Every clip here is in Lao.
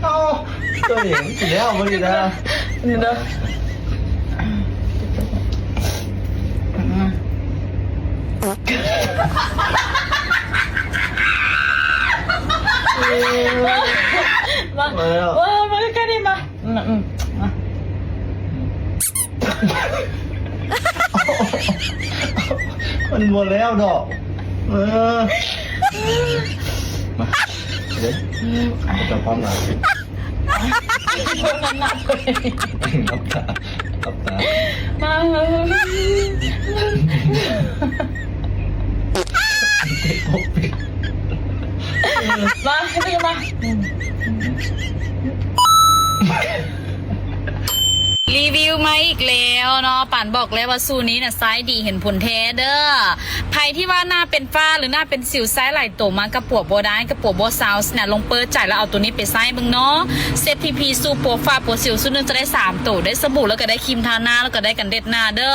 ເອົ້າ ຕົວເອງຊິແລ້ວບໍ່ດີນະ ນີ້ເດີ ມາ ມາແລ້ວ ເອີ ມາໃກ້ໆ ນີ້ ມາ ອືມ ອືມ ມາ ມັນບໍ່ແລ້ວດອກ ເອີ ມາ ເດີ ອືມ ເຈົ້າພ້ອມແລ້ວ ຫຼັບຕາ ຫຼັບຕາ ມາ ມາ ມາ ມາ ມາ ຣີວິວມາອີກແລ້ວເນາະ ປານບອກແລ້ວວ່າສູດນີ້ນະ ໃຊ້ດີເຫັນຜົນແທ້ເດີ. ໃຜທີ່ວ່າໜ້າເປັນຝ້າ ຫຼື ໜ້າເປັນສິວ ໃຊ້ຫຼາຍໂຕມາກະປົວບໍ່ໄດ້ ກະປົວບໍ່ເຊົາຊີ້ນະ ລອງເປີດໃຈແລ້ວເອົາໂຕນີ້ໄປໃຊ້ເບິ່ງເນາະ. ເຊັດ ພີ ພີ ສູດປົວຝ້າປົວສິວ ຊຸດໜຶ່ງຈະໄດ້ສາມໂຕ ໄດ້ສະບູ ແລ້ວກະໄດ້ຄຣີມທາໜ້າ ແລ້ວກະໄດ້ກັນແດດໜ້າເດີ.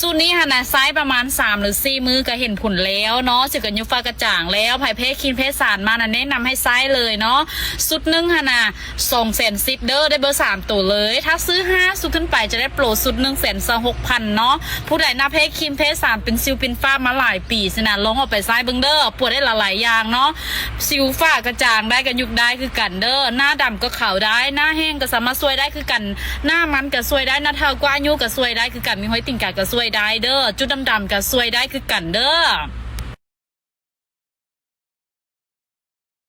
ສູດນີ້ຫັ້ນນະ ໃຊ້ປະມານສາມ ຫຼື ສີ່ມື້ກະເຫັນຜົນແລ້ວເນາະ ສິວກະຍຸບ ຝ້າກະຈ່າງແລ້ວ. ໃຜແພ້ຄຣີມແພ້ສານມານະ ແນະນຳໃຫ້ໃຊ້ເລີຍເນາະ. ຊຸດໜຶ່ງຫັ້ນນະ ສອງແສນສິບເດີ ໄດ້ເບີສາມໂຕເລີຍ. ຖ້າຊື້ຫ້າຊຸດຂຶ້ນໄປຈະໄດ້ໂປຣຊຸດໜຶ່ງແສນຊາວຫົກພັນເນາະ. ຜູ້ໃດໜ້າແພ້ຄຣີມແພ້ສານ ເປັນສິວເປັນຝ້າມາຫຼາຍປີຊີ້ນະ ລອງເອົາໄປໃຊ້ເບິ່ງເດີ ປົວໄດ້ຫຼາຍໆຢ່າງເນາະ. ສິວ ຝ້າກະຈ່າງໄດ້ ກະຍຸບໄດ້ຄືກັນເດີ ໜ້າດຳກະຂາວໄດ້ ໜ້າແຫ້ງກະສາມາດຊ່ວຍໄດ້ຄືກັນ ໜ້າມັນກະຊ່ວຍໄດ້ ໜ້າເຖົ້າກວ່າອາຍຸກະຊ່ວຍໄດ້ຄືກັນ ມີຮອຍຕີນກາກະຊ່ວຍໄດ້ເດີ ຈຸດດຳໆກະຊ່ວຍໄດ້ຄືກັນເດີ.